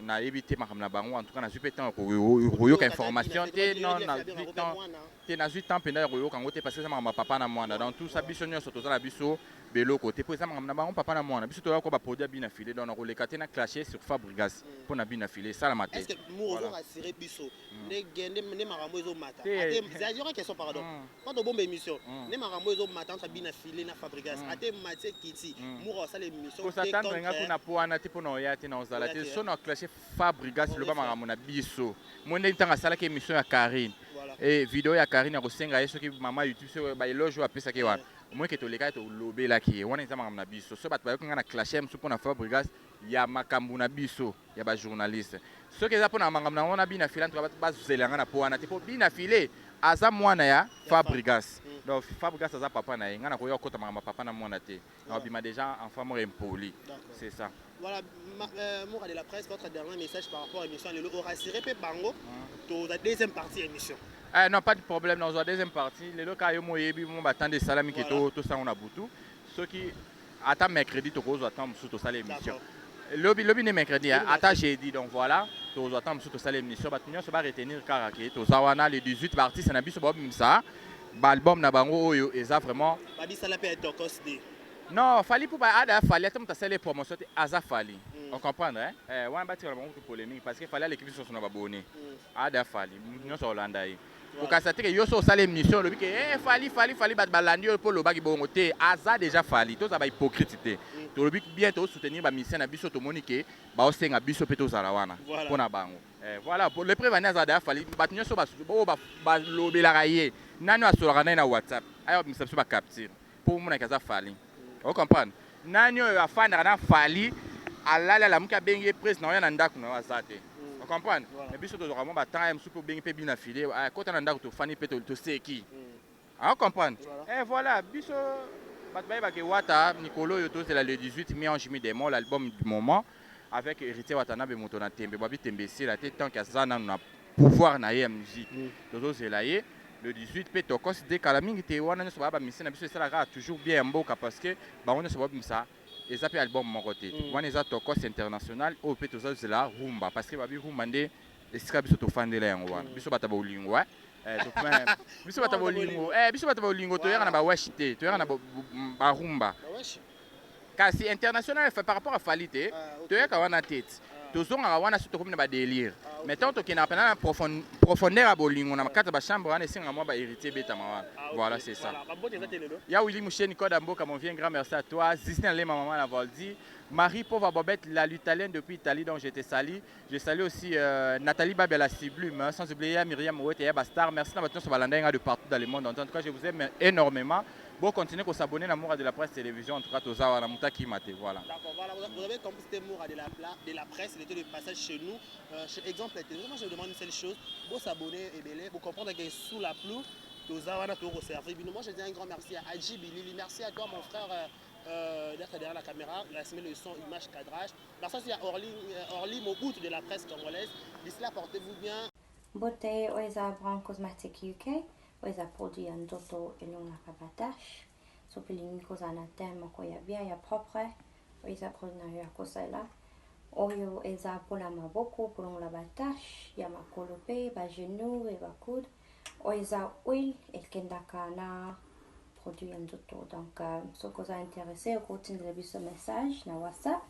Nayebi te makambo na bango. En tout cas nazwi mpe temps koyoka information te. Non, nazwi temps te, nazwi temps mpenza ya koyoka yango te, parce que eza makambo ya papa na mwana. Donc tout ça, biso nyonso toza na biso beloko te, mpo eza makambo na bango papa na mwana. Biso toyaka ko baproduit ya Bina File, donc nakoleka te na clashe sur Fabrigas mpo na Bina File, esalama te. Rassurer biso nde makambo ezomata. Yoka question, pardon, quand tobomba émission nde makambo ezomata entre Bina File na Fabrigas, ate matie kiti, Mura osala émission. Kosatendre nga kuna po wana te, mpo na oya te, na ozala te. So na clashe Fabrigas, loba makambo na biso mo ndenge ntango asalaki émission ya Karine e video ya Karine ya kosenga ye soki mama YouTube, soki baéloge oyo apesaki wana, omoki tolekaki, tolobelaki ye wana. Eza makambo na biso. So bato bayoki nga na clashe mosusu mpo na Fabrigas ya makambo na biso ya bajournaliste, soki eza mpona makambo na yango na Bina File, antuka bazela nga na po wana te, mpo Bina File aza mwana ya Fabrigas, donc Fabrigas aza papa na ye. Nga nakoya kokota makambo ya papa na mwana te, nakobima déjà enfant moko impoli, c'est ça. Voilà, Moura de la presse, votre dernier message par rapport à l'émission lelo, rassuré pe bango, to la deuxième partie émission. Eh, non, pas de problème, dans la deuxième partie, lelo ka yo moyebi mo batande esalami ke to tosango na butu. Soki ata mercredi tokozwa temps mosusu tosala émission. Lobi lobi nde mercredi, hein, ata jeudi. Donc voilà, tozwa temps mosusu tosala émission. Bato nyonso ba retenir kaka ke toza wana le 18, baartiste na biso baobimisa baalbum na bango oyo eza vraiment Babisala pe Tokos D. Non, Fally mpo ada Fally, ata moto asali promotion te, aza Fally. On comprendre, hein? Eh, wana batikala bango kutu polémique, parce que Fally aleki biso nyonso na babone. Ada Fally, nyonso olanda ye. Kokasa te ke yo so osala émission, olobi ke eh, Fally, Fally, Fally, bato balandi oyo mpo olobaki bongo te. Aza déjà Fally, tozala bahypocrite te. Tolobi bien, tozosoutenir bamusicien na biso, tomoni ke baosenga biso mpe tozala wana mpo na bango. Eh, voilà, le preuve ani aza daya Fally. Bato nyonso oyo balobelaka ye, nani asolaka naye na WhatsApp? Aya kobimisa biso ba capture po omonaki aza Fally. O comprendre? Nani oyo afandaka na Fally alali alamuki abengi ye presse na oya na ndaku na yo aza te. O comprendre? Mais biso tozwaka mwa ba temps ya mosusu pe obengi pe bina filet aya kota na ndaku tofandi pe toseki. O comprendre? Eh voilà biso bato bayeba ke Wata mikolo oyo tozela le 18 mi ange mi demon l'album du moment avec Heritier Watanabe moto na tembe babi tembe esila te tant que aza nanu na pouvoir na ye ya musique tozozela ye le 18 pe tokos de kala mingi te wana nionso ba ba musiciens na biso esala kaka toujours bien ya mboka parce que bango nionso babimisa eza pe album moko te wana eza tokos international oyo pe tozozela rumba parce que babi rumba nde esika biso tofandela yango wana biso bata bolingo eh biso bata bolingo eh biso bata bolingo toyaka na ba wesh te toyaka na ba rumba Kasi international par rapport à Fally te, toyaka wana te. Tozongaka wana soki tokomi na ba delire. Mais tango tokendaka pena na profondeur ya bolingo na kati ya ba chambre wana esengaka mwa ba heritier ebetama wana. Voilà c'est ça. Ya Willy Musheni code ya mboka mon vieux un grand merci à toi. Zisne Alema maman na Voldi. Marie Pova Bobette la l'italienne depuis Italie donc je te salue. Je salue aussi euh, Nathalie Babia la Ciblume, sans oublier ya Myriam Ouete ya ba star. Merci na bato nyonso balandaki nga de partout dans le monde entier. En tout cas, je vous aime énormément. Bo continuer ko s'abonner na Moura de la presse télévision en tout cas toza wana mutu akima te voilà. D'accord, voilà, vous avez compris c'était Moura de la, de la presse, il était de passage chez nous. Euh, chez Exemple Télévision, moi je vous demande une seule chose, vous s'abonner et belé, vous comprendre que sous la pluie, toza wana toko servir bino. Moi je dis un grand merci à Adji Bilili, merci à toi mon frère euh, euh, d'être derrière la caméra, la semaine le son, image, cadrage. Merci aussi à Orly, euh, Orly Mobutu de la presse congolaise. D'ici là, portez-vous bien. Mbote, oyo eza Brown Cosmetic UK. Oyo eza produit ya nzoto elongolaka ba tache. Soki olingi kozala na teint moko ya bien ya propre, oyo eza produit na yo ya kosalela. Oyo eza mpona maboko kolongola ba tache ya makolo mpe ba genou et ba coude. Oyo eza huile ekendaka na produit ya nzoto. Donc euh, soki oza intéressé okotindela biso message na WhatsApp.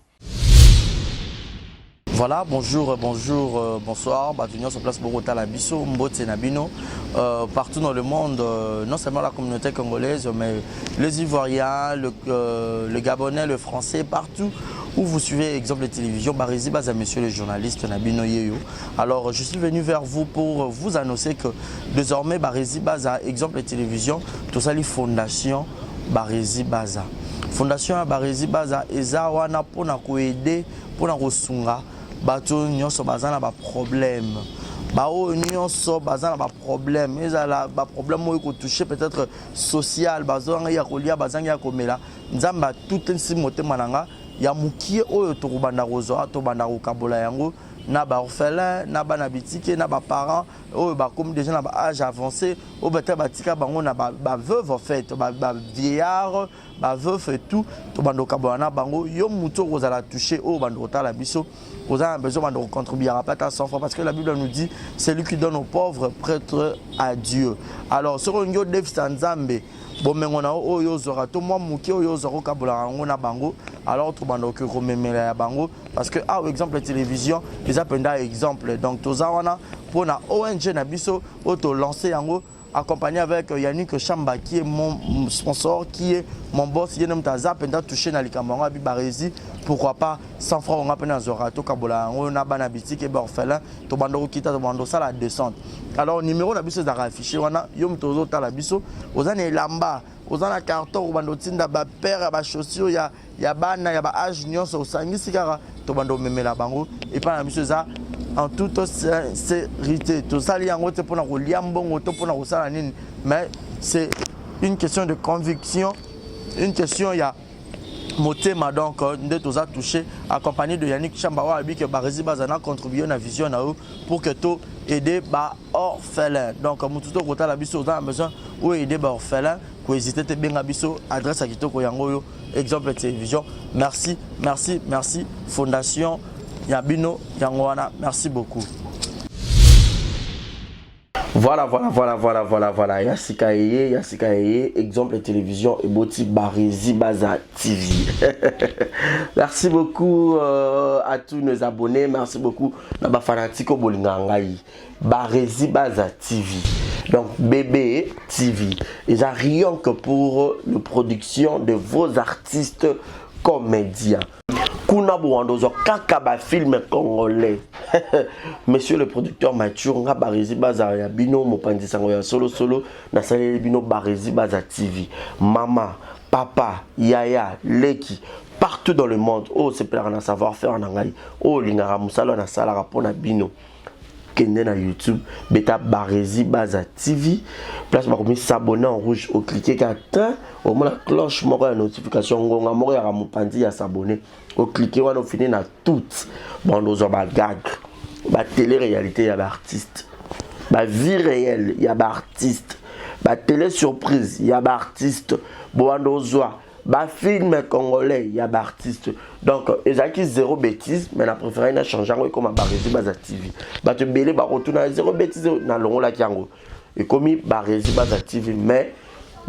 Voilà, bonjour, bonjour, euh, bonsoir. Bato nyonso place bokotala biso, mbote na bino. Euh, partout dans le monde, euh, non seulement la communauté congolaise, mais les Ivoiriens, le, euh, le Gabonais, le Français, partout où vous suivez exemple de télévision, Barizi Baza, monsieur le journaliste na bino yeyo. Alors, je suis venu vers vous pour vous annoncer que désormais Barizi Baza, exemple de télévision, tout ça, les fondations Barezi Baza. Fondation ya Barezi Baza eza wana pona ko aider pona kosunga bato nyonso baza na ba problème baoyo nyonso baza na baproblème ezala baproblème oyo ekotouche peut-être social bazangi ya kolia bazangi ya komela nzambe atutensi motema na nga ya mokie oyo tokobanda kozwa tobanda kokabola yango na baorphelin na bana bitike na baparent oyo bakomi déjà na baage avancé oyo bata batika bango na baveuve en fait bavieillard baveuf et tout tobanda kokabola na bango yo motu okozala touché oyo obanda kotala biso oza na besoin banda kocontribuaka pe ata 100 francs parce que la bible nous dit celui qui donne aux pauvres prêtre à dieu alors soki olingi odefisa nzambe bomengo na yo oyo ozwaka to mwa moke oyo ozwaka okabolaka yango na bango alors tobanda okoki komemela ya bango parce que awa exemple ya télévision eza mpenza exemple donc toza wana mpo na ong na biso oyo tolance yango accompagné avec euh, Yannick Chamba qui est mon sponsor qui est mon boss ye nde moto aza mpenza touché na likambo yango abi baresi pourquoi pas 100 francs nga mpe nazwaka tokabola yango na bana bitike baorphelin tobanda kokita tobanda kosala descente alors numéro na biso ezalaka affiché wana yo moto ozotala biso oza na elamba oza na carton obanda otinda bapere ya bachaussure ya, ya bana ya baage nyonso osangisi kaka tobanda omemela bango epai na biso eza en toute sincérité tosali yango te mpona kolia mbongo to mpona kosala nini mais c'est une question de conviction une question ya motema donc euh, nde toza touché accompagné de Yannick Chamba oyo alobi ke baresi baza na contribuer na vision na yo pour que to aider ba orphelin donc motu to kotala biso oza na besoin oyo aider ba orphelin kohésite te benga biso adresse ya kitoko yango oyo exemple télévision merci merci merci fondation ya bino yango wana merci beaucoup Voilà, voilà, voilà, voilà, voilà, voilà. Ya sika eye, ya sika eye, exemple télévision eboti Barezi Baza TV. merci beaucoup euh, à tous nos abonnés, merci beaucoup na ba fanatiques bolinga ngai. Barezi Baza TV. Donc BB TV. Ils a rien que pour la production de vos artistes comédiens. Kuna bowanda ozwa kaka ba film congolais. Monsieur le producteur Mathieu, nga Barezi Baza ya bino mopanzi sango ya solo solo nasaleli bino Barezi Baza TV. Mama, papa, yaya, leki partout dans le monde oyo osepelaka na savoir faire na ngai oyo olingaka mosala oyo nasalaka mpo na bino kende na youtube beta barezi baza tv place bakomi s'abonner en rouge oclique kaka tin omona cloche moko ya notification ngonga moko yaka mopanzi ya s'abonner oclique wana ofini na toute bando ozwa bagag batele réalité ya baartiste bavie réelle ya baartiste batele surprise ya baartiste bowanda ozwa ba film congolais ya ba artiste donc ezalaki zéro bêtise mais na préféré na change yango ekoma barezi baza tv bato ebele bakotuna zéro bêtise nalongolaki yango ekomi barezi baza tv mais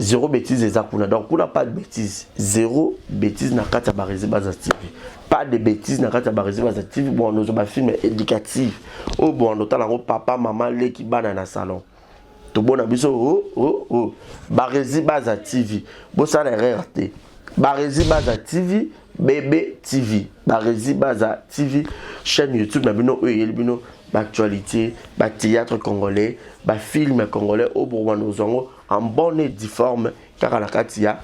zéro bêtise eza kuna donc kuna pas de bêtise zéro bêtise na kati ya barezi baza tv pas de bêtise na kati ya barezi baza tv bon nozwa bafilme éducative oyo bon otala yango papa mama leki bana na salon tobona biso oh, oh, oh. Barezi Baza TV bosala erreur te Barezi Baza TV BB TV Barezi Baza TV chaîne YouTube na bino oyo eyeli bino baactualité bathéâtre congolais bafilme congolais oyo bokobanda kozwa yango en bonne et due forme kaka na kati ya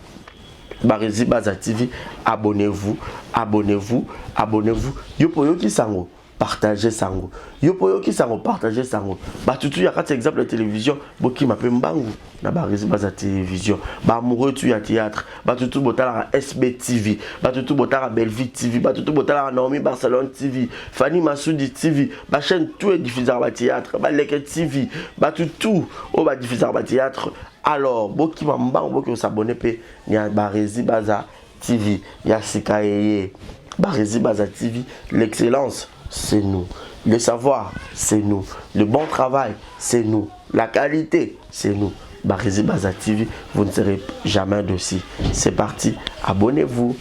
Barezi Baza TV abonnez-vous abonnez-vous abonnez-vous yo mpo oyoki sango partager sango yo mpo oyoki sango partager sango bato tu ya kati ya exemple ya télévision bokima mpe mbangu na bareseau baza télévision baamoureux tu ya théâtre bato tu botalaka sb tv bato tu botalaka bellevue tv bato tu botalaka naomi barcelone tv fanny masudi tv bachaîne tout ediffusaka bathéâtre baleke tv bato tu oyo badiffusaka bathéâtre alors bokima mbangu boki osabone mpe ya baresi baza TV ya sika eye Barezi Baza TV l'excellence c'est nous le savoir c'est nous le bon travail c'est nous la qualité c'est nous Barezi Baza TV vous ne serez jamais dessus c'est parti abonnez-vous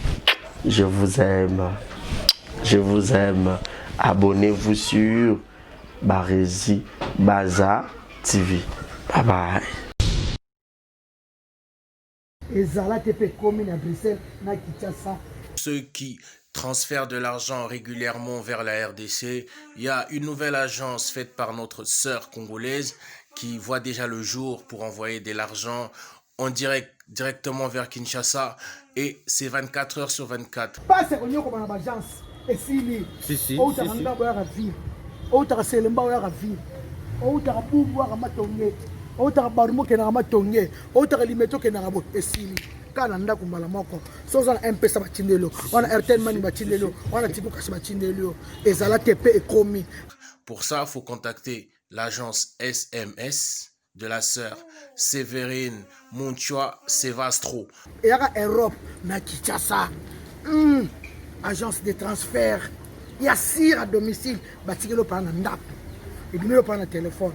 je vous aime je vous aime abonnez-vous sur Barezi Baza TV bye bye Ezala te pe ekomi na Bruxelles na Kinshasa. Ceux qui transfèrent de l'argent régulièrement vers la RDC, il y a une nouvelle agence faite par notre sœur congolaise qui voit déjà le jour pour envoyer de l'argent en direct directement vers Kinshasa et c'est 24 heures sur 24. Pasi ya konyokoma na baagence esili. Si, si, Outaka si, si. ndako oyaka ville, outaka Selemba oyaka ville, outaka Bumbu oyaka Matonge, outaka Barumbu okendaka Matonge, outaka Limete okendaka boye esili. Kaka na ndako mbala moko. So oza na M-Pesa batindeli yo, wana Airtel Money batindeli yo, wana Tigo Cash batindeli yo. Ezala te pe ekomi. Pour ça, faut contacter l'agence SMS de la sœur Séverine Munchua Sevastro. Eyaka Europe na Kinshasa. Agence de transfert ya sire à domicile batikeli yo mpana na ndako ebimeli yo mpana na telefone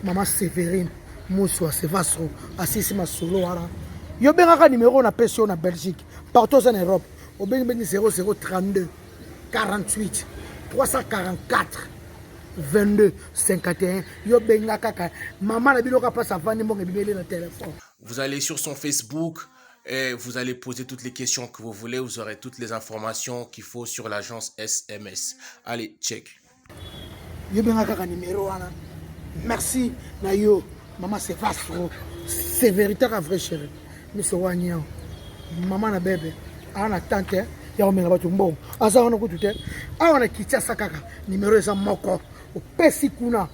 mama Séverine Muswa Sevastro asisi masolo wana yo bengaka numero napesi yo na Belgique partout oza na Europe obengi bengi 0032 48 344 22 51 yo benga kaka mama na bino kaka place avandi mbongo ebimeli na telefone. Vous allez sur son Facebook et vous allez poser toutes les questions que vous voulez, vous aurez toutes les informations qu'il faut sur l'agence SMS. Allez, check. Yo benga kaka numéro wana. Merci na yo mama Sevastro. C'est véritable vrai chéri. Miso wanya. Mama na bebe ana tante ya komela bato mbongo aza wana kutu te awa na Kinshasa kaka numéro eza moko opesi kuna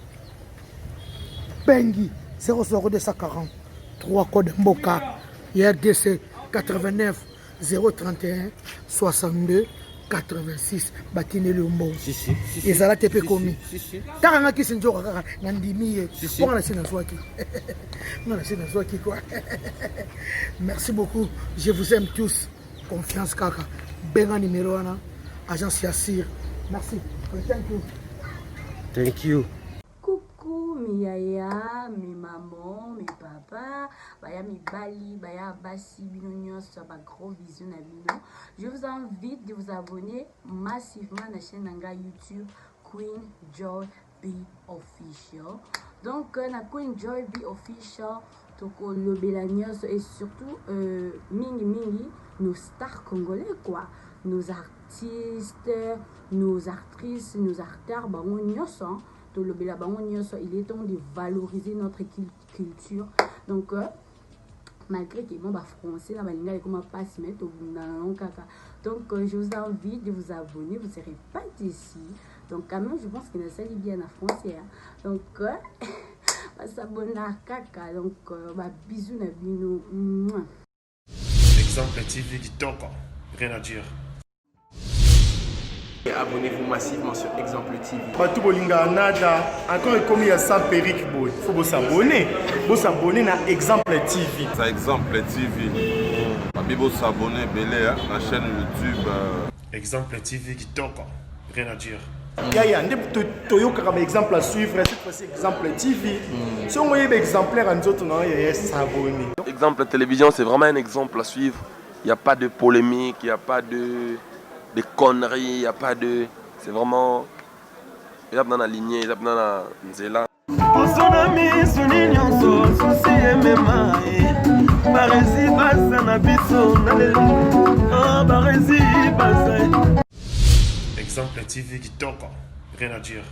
bengi 00243 code mboka ya RDC 89 031 62 86 batindeli yo mbongo ezala te mpe ekomi kaka nga kisi nzoka kaka nandimi ye mpo nga nasi nazwaki nga nasi nazwaki quoi merci beaucoup je vous aime tous confiance kaka benga numéro wana agence ya sire merci thank you thank you Coucou mes yaya, mes mamans, mes papas, baya mibali, baya basi, bino nyonso, ba gros bisous na bino. Je vous invite de vous abonner massivement à la chaîne nanga YouTube Queen Joy B Official. Donc na Queen Joy B Official tokolobela nyonso et surtout mingi mingi nos stars congolais quoi. nos artistes, nos actrices, nos acteurs, bango nyonso, tolobela bango nyonso, il est temps de valoriser notre culture. Donc euh, malgré que bon ba français na balinga ekoma pasi mais tobundana nango kaka. Donc euh, je vous invite de vous abonner, vous serez pas déçus. Donc quand même je pense que nasali bien na français hein. Donc euh, basabona kaka donc euh, ba bisous na bino. Mouah. Exemple TV kitoko, rien à dire. Abonnez-vous massivement sur Exemple TV. Bato bolingaka nada encore ekomi ya sans perruque boye faut bosabone bosabone na Exemple TV. Ça Exemple TV. Babi bosabone ebele na chaîne YouTube. Euh. Exemple TV kitoko, rien à dire. Yaya nde toyokaka ba exemple à suivre cette fois-ci Exemple TV. Mm. Soki oyeba exemplaire ya nzoto na yo yaya s'abonner. Exemple télévision c'est vraiment un exemple à suivre. Il n'y a pas de polémique, il n'y a pas de, de conneries, il n'y a pas de. C'est vraiment. eza mpena na lignée eza mpena na nzela poso na miso ni nyonso susi emema ye baresi baza na biso na lelo ah, baresi baza Exemple TV kitoko, rien à dire.